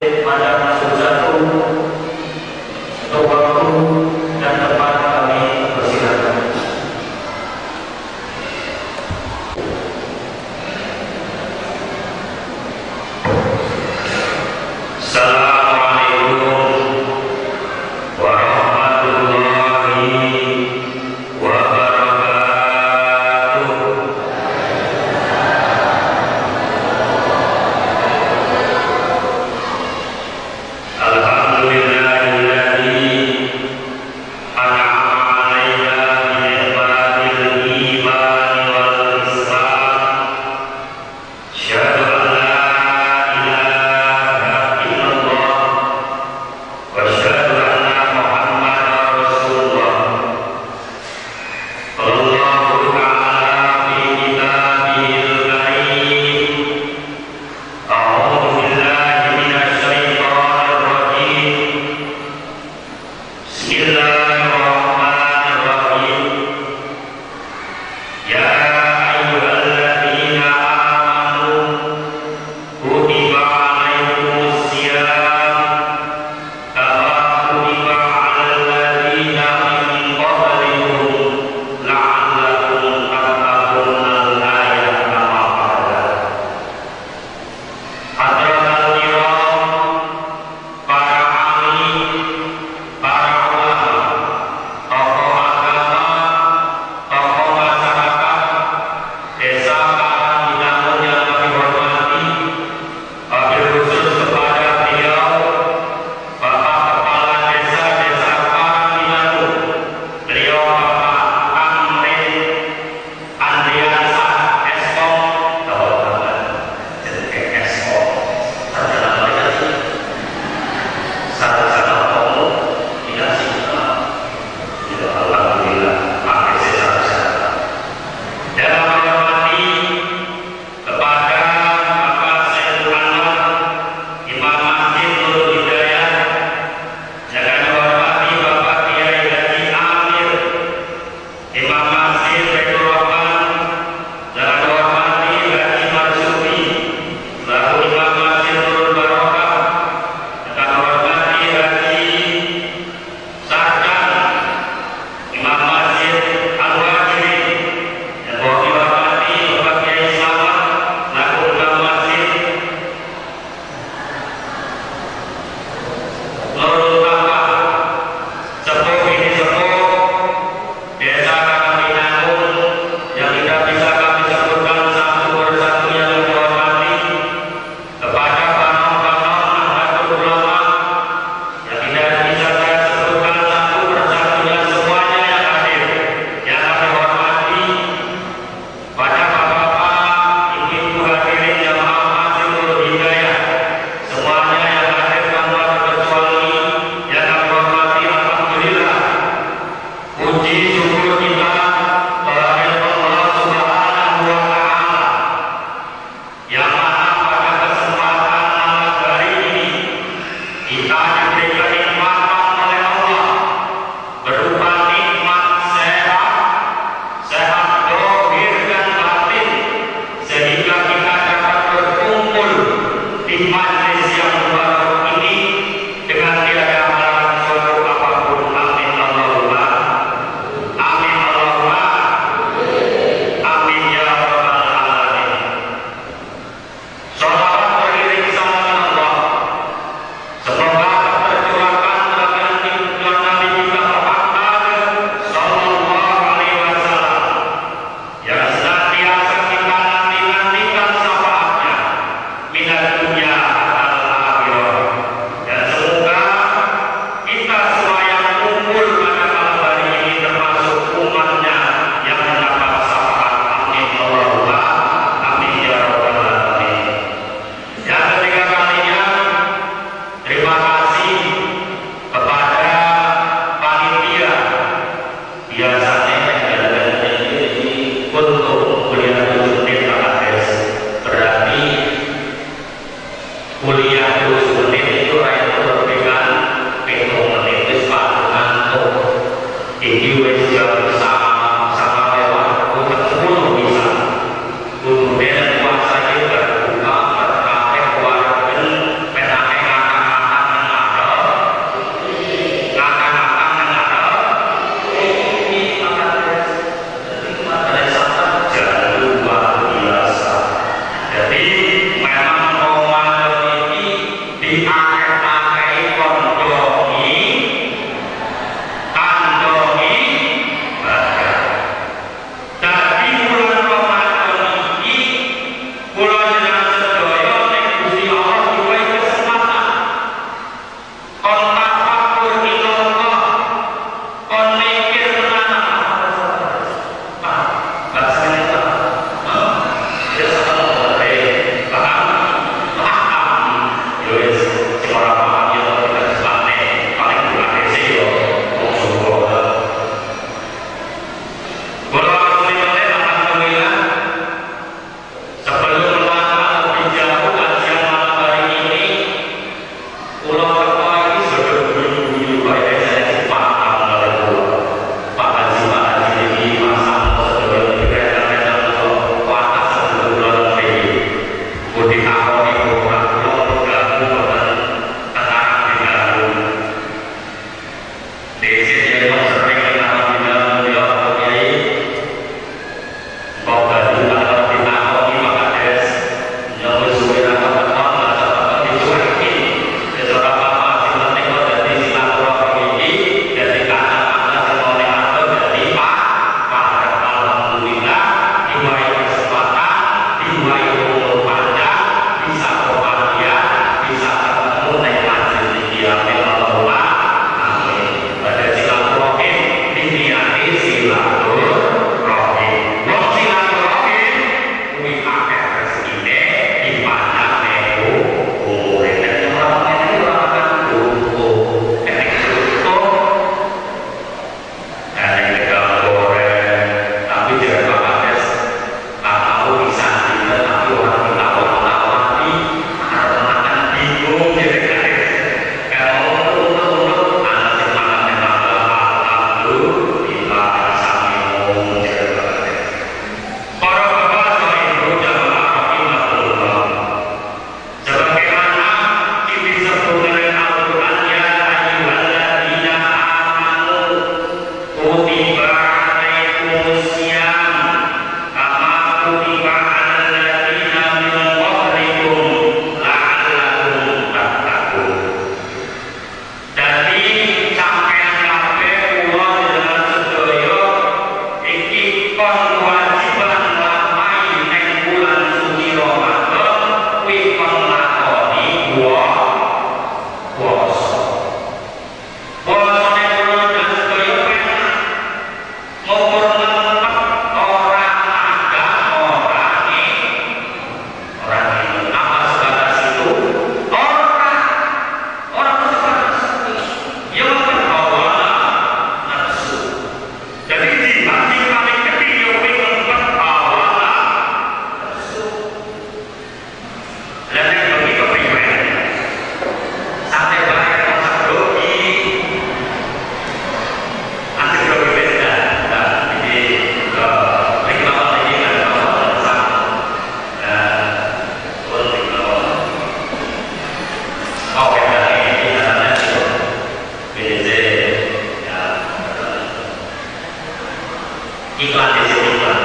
Pada masuk satu untuk waktu dan tempat kami persilakan. Assalamualaikum warahmatullahi wabarakatuh. Alhamdulillahilladzi an'ama 'alaina bi ni'matil iman wal islam. Asyhadu an la ilaha illallah wa asyhadu anna Muhammadar Rasulullah. Allahu ta'ala fi kitabihil karim. A'udzu billahi minasy syaithanir rajim. Bismillahirrahmanirrahim. Ya ayyuhalladzina amanu kutiba alaikumus siyam kama kutiba alal ladzina min qablikum la'allakum tattaqun. Al-ayat kama qala. Hadratal kiram, para ahli, para ulama, tokoh agama, tokoh masyarakat desa Karangbinangun yang kami hormati, wabil khusus kepada beliau Bapak Kepala Desa Desa Karangbinangun, beliau Bapak Amrin Andriansah S.Kom, jadi S.Kom, sarjana dikasih, sarjana hukum dikasih, ya, alhamdulillah, APC sarjana. Dan kami hormati kepada Bapak Saiful Anwar, Imam Masjid Nurul Hidayah, yang kami hormati Bapak Kiai Haji Amir, Imam Masjid Baitur Rahman, yang kami hormati Haji Marzuki, selaku Imam Masjid Nurul Barokah, yang kami hormati Haji Sarjan, Imam Masjid Al-Wajirin, yang kami hormati Bapak Kiai Slamet, selaku Imam Masjid Nurul Taqwa, sepuh ini sepuh Desa Karangbinangun. kon kewajiban nglampahi ning bulan suci Ramadan kuwi kon nglakoni puasa. Puasane kula dan sedaya penak ngukur ngempet ora magang ora ora minum. Apa sebatas itu? Ora, ora sebatas itu. Ya ngempet hawa nafsu. Jadi dibanding paling gede ya kuwi ngempet hawa nafsu. Lah nek bengi kepriwe? Sampai bae masak grogi. Anti grogi beda. Nah, jadi lagi mawon lagi kan mawon sama. Nah, pun lagi mawon. Oh, beda ini katanya itu BDC ya. Iklan di sini iklan.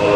Oh,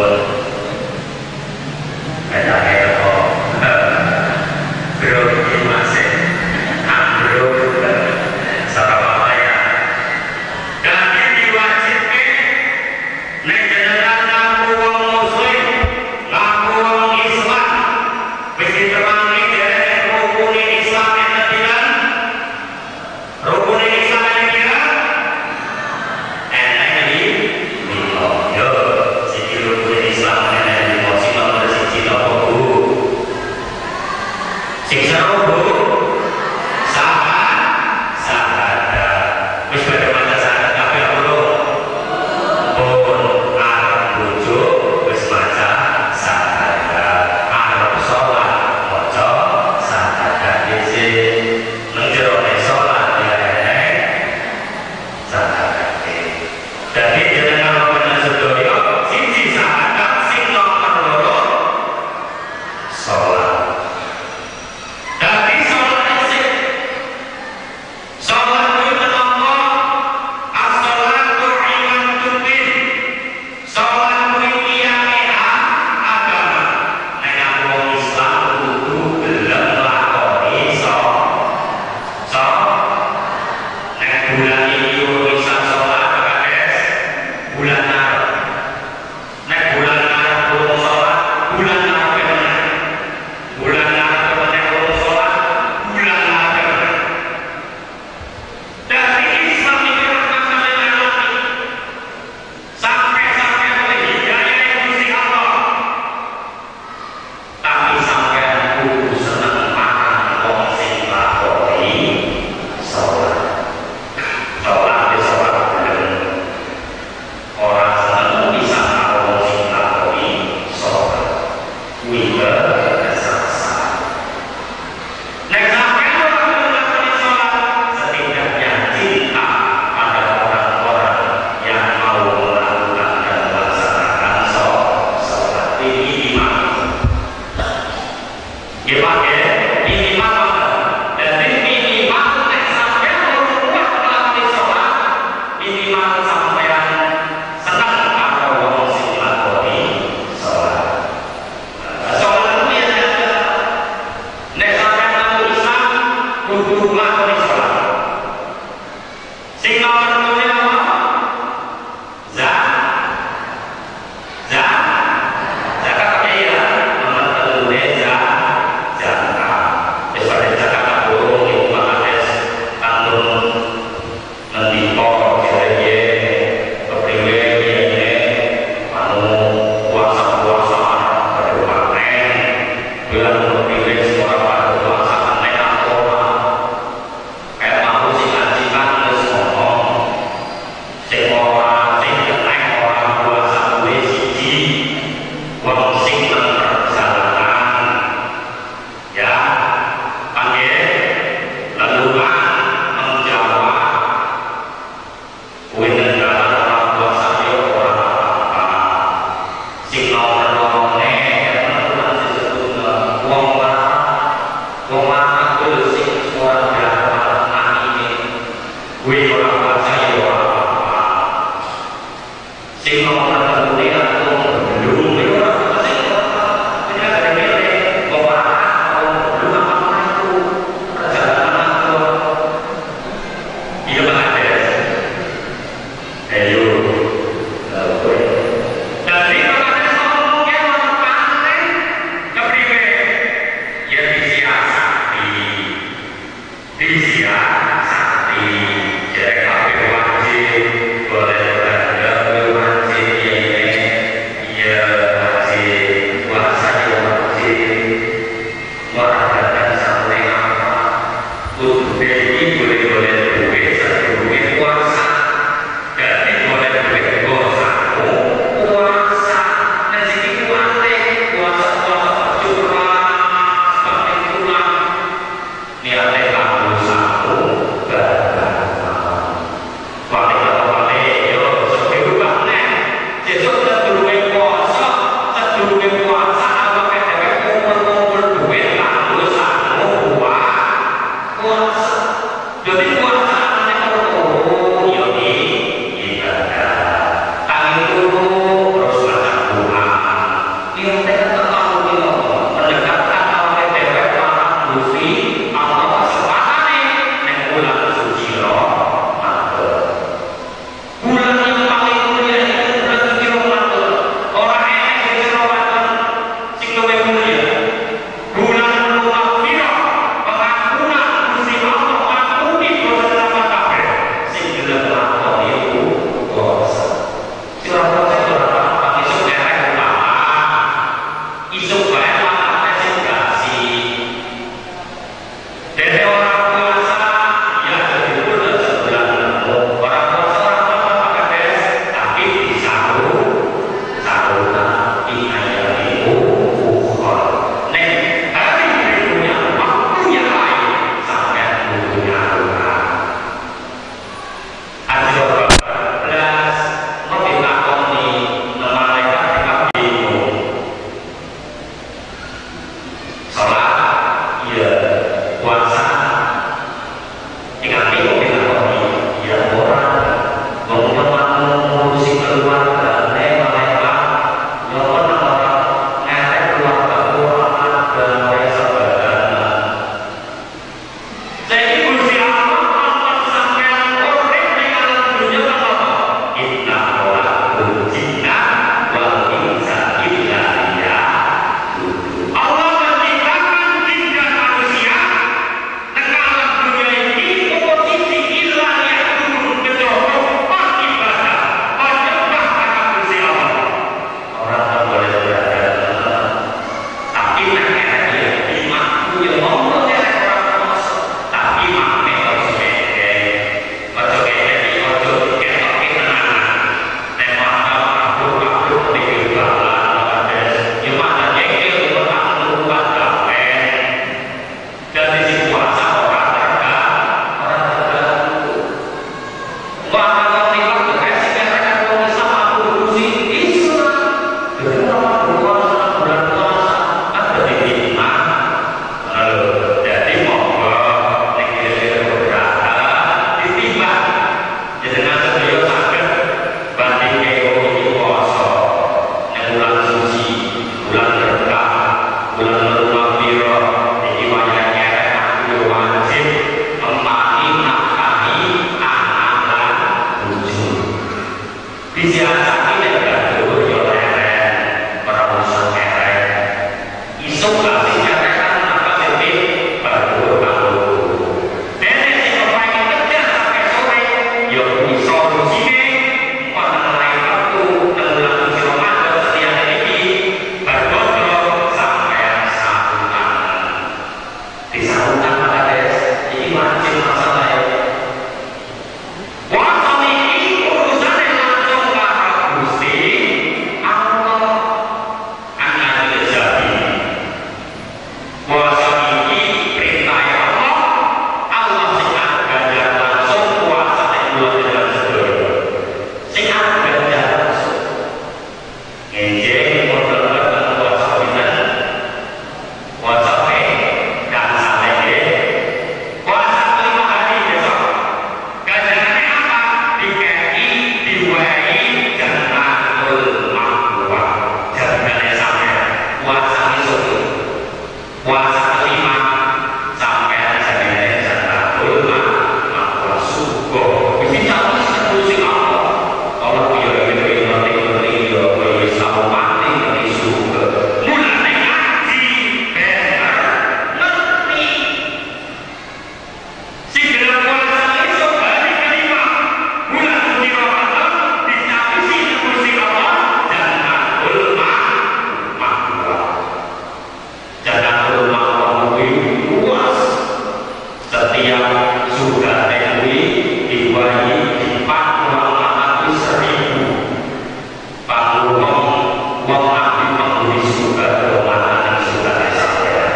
Wong abdi penghuni surga mantan ing surga sampean.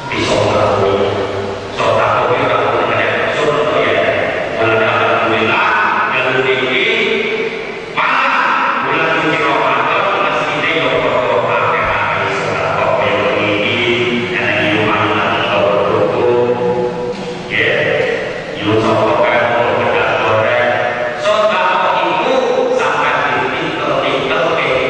Bisa ngakoni. Sedekah kuwi ora kena surga ya. Mulane alhamdulillah dalu niki malah bulan suci Ramadan mestine yo padha akeh-akeh sedekah kaya iki ana lumayan toko ya. Yo sapa kae bedak goreng. Sedekah iku sampai ditintel-tintel.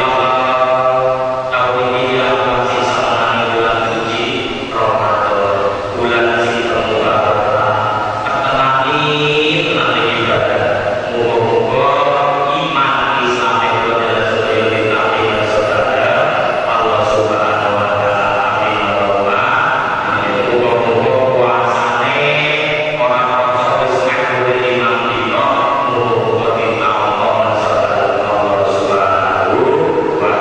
Allah, tahun ini masih sama bulan suci Ramadan, bulan sing terbuka tenani tenani ibadah. Muga-muga iman Islam itu adalah sedaya ditampi saudara Allah Subhanahu wa taala. Amin Allahumma amin. Muga-muga puasane ora krasa wis meh 5 dina, muga-muga ditampa saudara Allah Subhanahu wa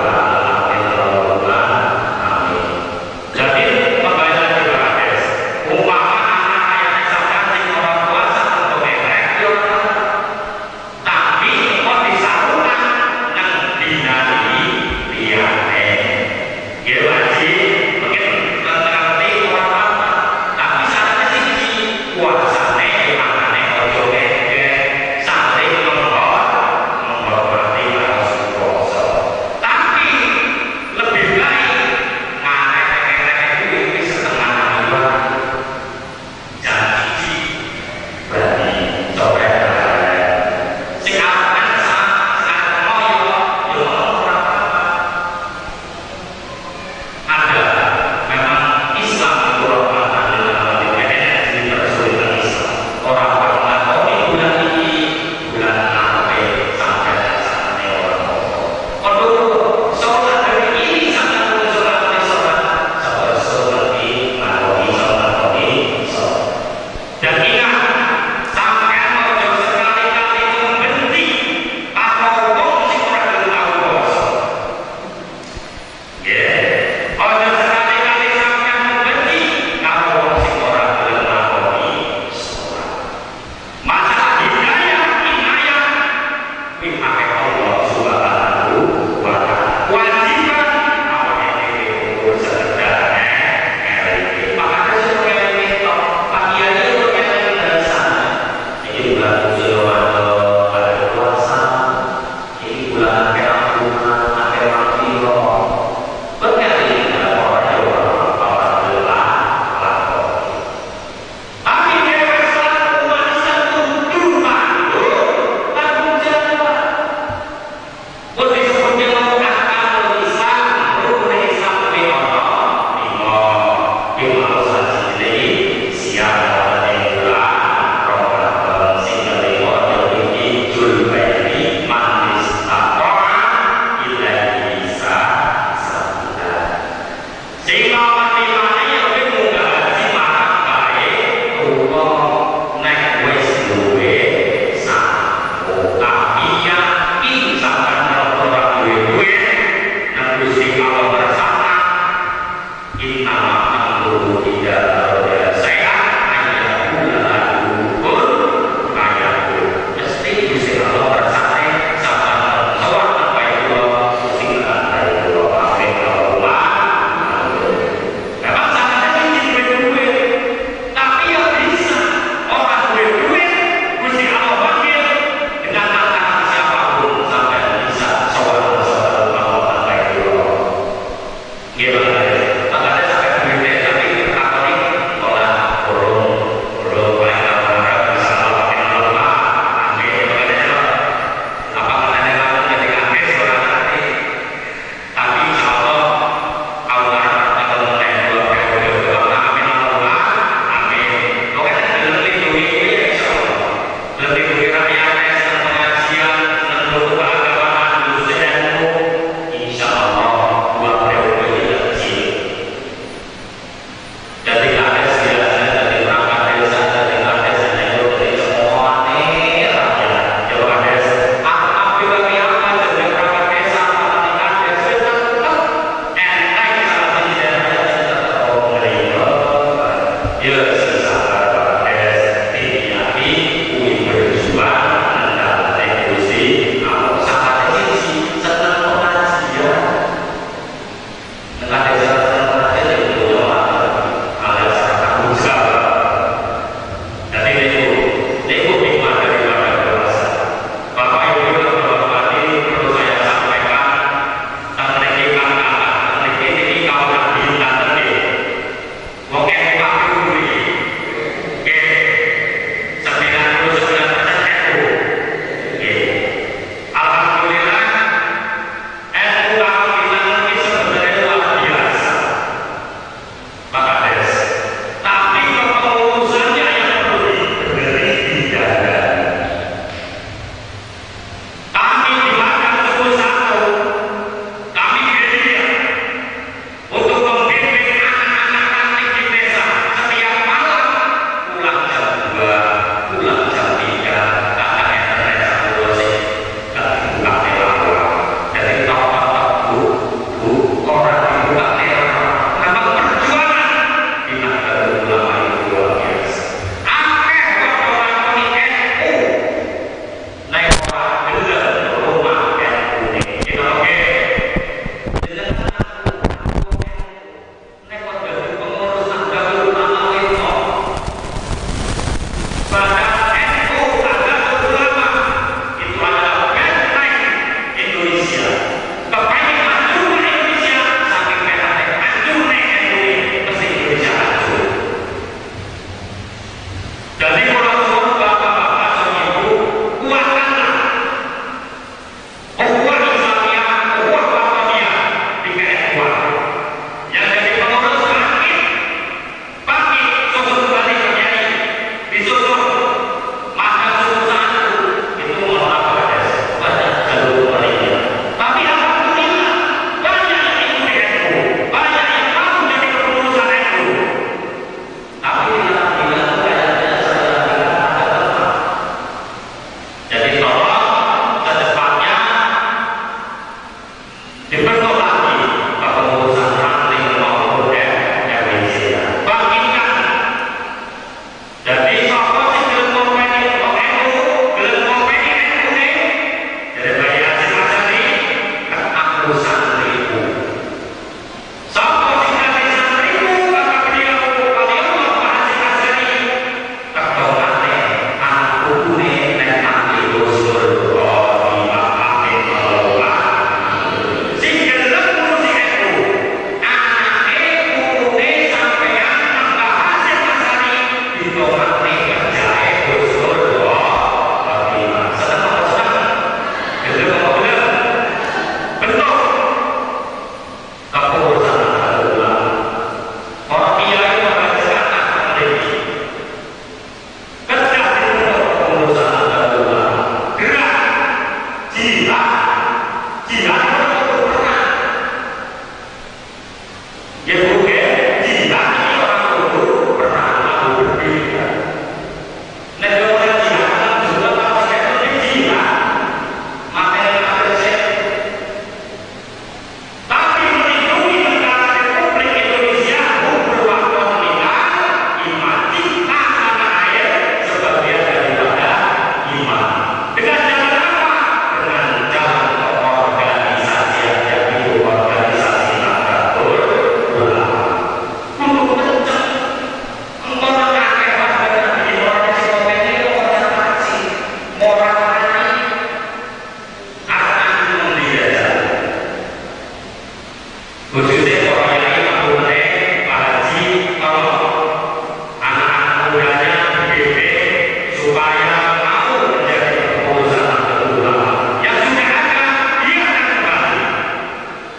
Dibentuk lagi kepengurusan ranting maupun RWC. Bangkitkan. Jadi sapa sing gelem ngopeni wong NU, gelem ngopeni NU ne, dari Bayi Hasyim Asy'ari, aku santriku. Sapa sing kate santriku, kata beliau, waliullah Pak Hasyim Asy'ari, ketokane anak putune nek mati Husnul Khotimah. Amin Allahumma. Sing gelem ngurusi NU, anake putune sampeyan Mbah Hasyim Asy'ari ditokane kerjae Husnul Khotimah. Seneng apa seneng? Gelem apa gelem? Bentuk kepengurusan Nahdlatul Ulama. Para kiai ora sekarang mriki. Kedah dibentuk kepengurusan Nahdlatul Ulama. Gerak jihad. Jihad itu perang. Ya bukan jihad ini ora kudu perang, aku berbeda. Nek ora jihad kan juga kalau saya itu jihad. Materi materi. Tapi melindungi negara Republik Indonesia berwaktu minal iman, cinta tanah air sebagian daripada iman. Dengan jalan apa? Dengan jalan organisasi, yaitu organisasi Nahdlatul Ulama. Untuk kenceng, engkau akeh warga di orang sing ngopeni organisasi, moral akan menjadi khususnya para kiai, Pak Bupati, Pak Haji, tolong anak-anak mudanya dibimbing supaya mau menjadi kepengurusan Nahdlatul Ulama. Yang sudah ada, biarkan kembali.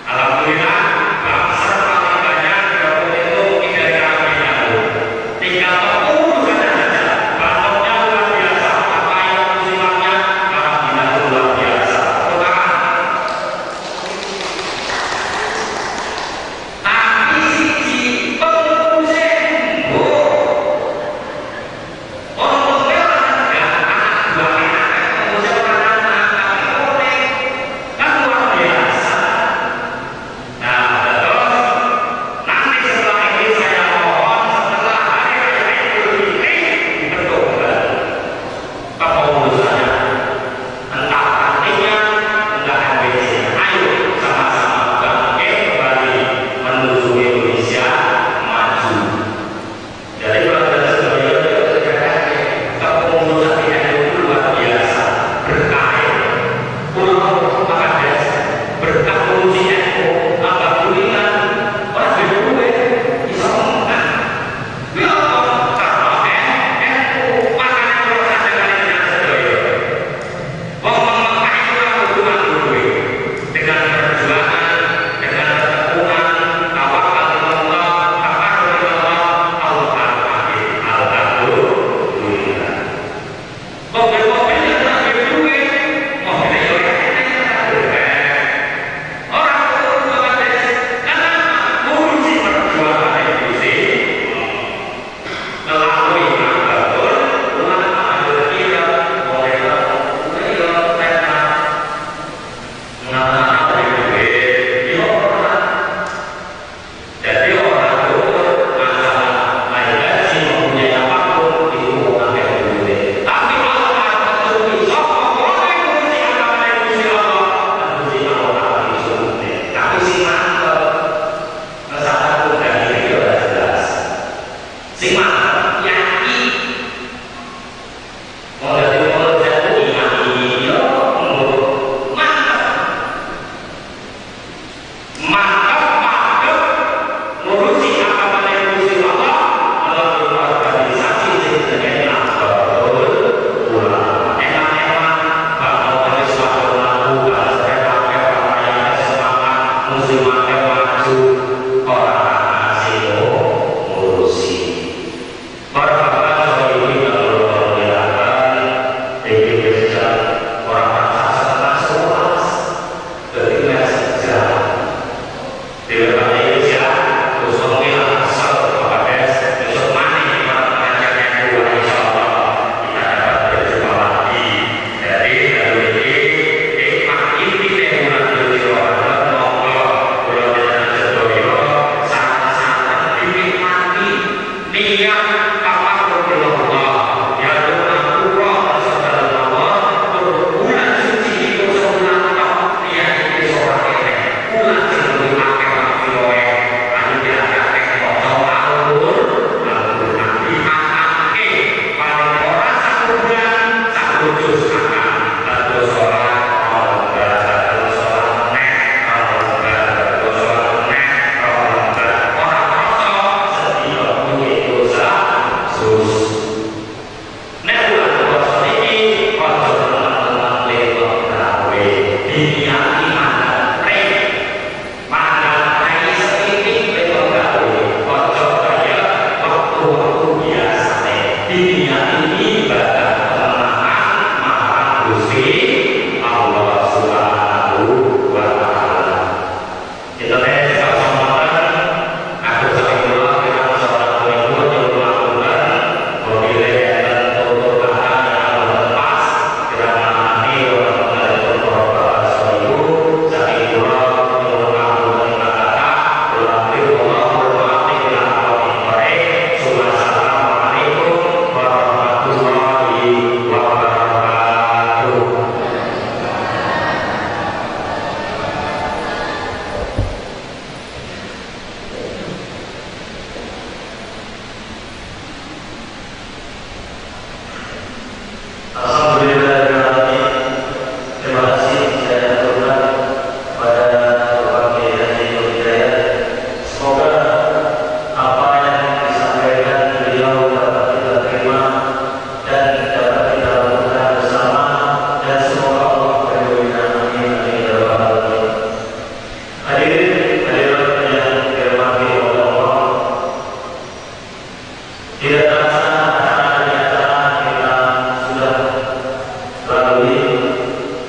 Alhamdulillah, bangsa paling banyak gabung itu mungkin dari Karangminyak. Tinggal pengurusannya saja. Bantoknya luar biasa, apa yang musimannya Karangminyak luar biasa. Tepuk. Tapi siji pengurusnya oh. Orang ya, anak dua anak pengurusnya orang anak tapi oleh kan luar biasa. Nah, terus nanti setelah ini saya mohon setelah hari raya Idul Fitri dibentuk kembali kepengurusannya, entah rantingnya, entah MWC. Ayo sama-sama bangkit kembali menuju Indonesia maju. Jadi kalau sebagai kepengurusan di NU itu luar biasa berkah. Pulau Makades berkah ngurusi NU, alhamdulillah orang duwe iso menang. Kuwi apa? Karena NU makanya kalau sadar kalian sedaya. Wong Mekah itu ora kudu nganggo duit. Dengan perjuangan, dengan ketekunan, tawakal Allah, tawakal Allah, Allah panggil. Alhamdulillah. Mobil-mobil yang ora duwe duit, mobilnya yo enak. Orang kudu Makades karena ngurusi perjuangan itu sih melalui Nahdlatul Ulama kira boleh yo enak. Nah, yo ora. Jadi orang itu masalah naik gaji mempunyai apapun itu akeh duit. Tapi kalau aku iso pokoknya ngurusi agama Gusti Allah, Gusti Allah iso. Tapi sing mantep masalah udah ini ora jelas. Sing mantep yakin. Mau dadi wong jatuh iman iya, mantep. Mantep mantep ngurusi agama Gusti Allah melalui organisasi sing jenenge Nahdlatul Ulama. Enak-enak bakal wis waktu lalu bahasa semangat muslimate maju ora ana sing ngurusi. Para bapak saudara ibu yang kula muliakan, iki wis jam ora 10:45. Dadi wis sejam. Dewe Indonesia, terus ngomongin asal Bapak besok mana para pengajian yang dua insya Allah kita dapat berjumpa lagi. Jadi dari ini hikmah inti bulan suci Ramadan, monggo. Hadirin hadirat yang dirahmati oleh Allah, tidak terasa acara demi acara kita sudah lalui,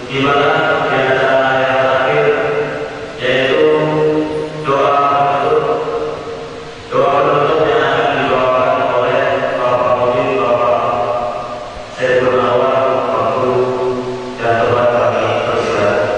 di mana di acara yang terakhir yaitu doa penutup. Doa penutup yang akan dibawakan oleh Bapak Mudin, Bapak Saiful Awal, waktu dan tempat kami persilakan.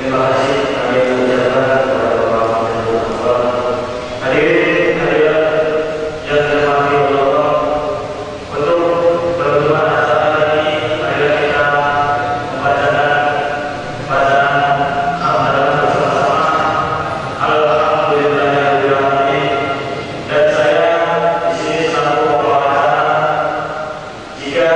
Terima kasih kami ucapkan kepada Bapak Menteri. Hadirin hadirat yang dirahmati oleh Allah, untuk penutupan acara ini marilah kita membacakan bacaan hamdalah bersama-sama. Alhamdulillahirabbil alamin. Dan saya di sini selaku pembawa acara, jika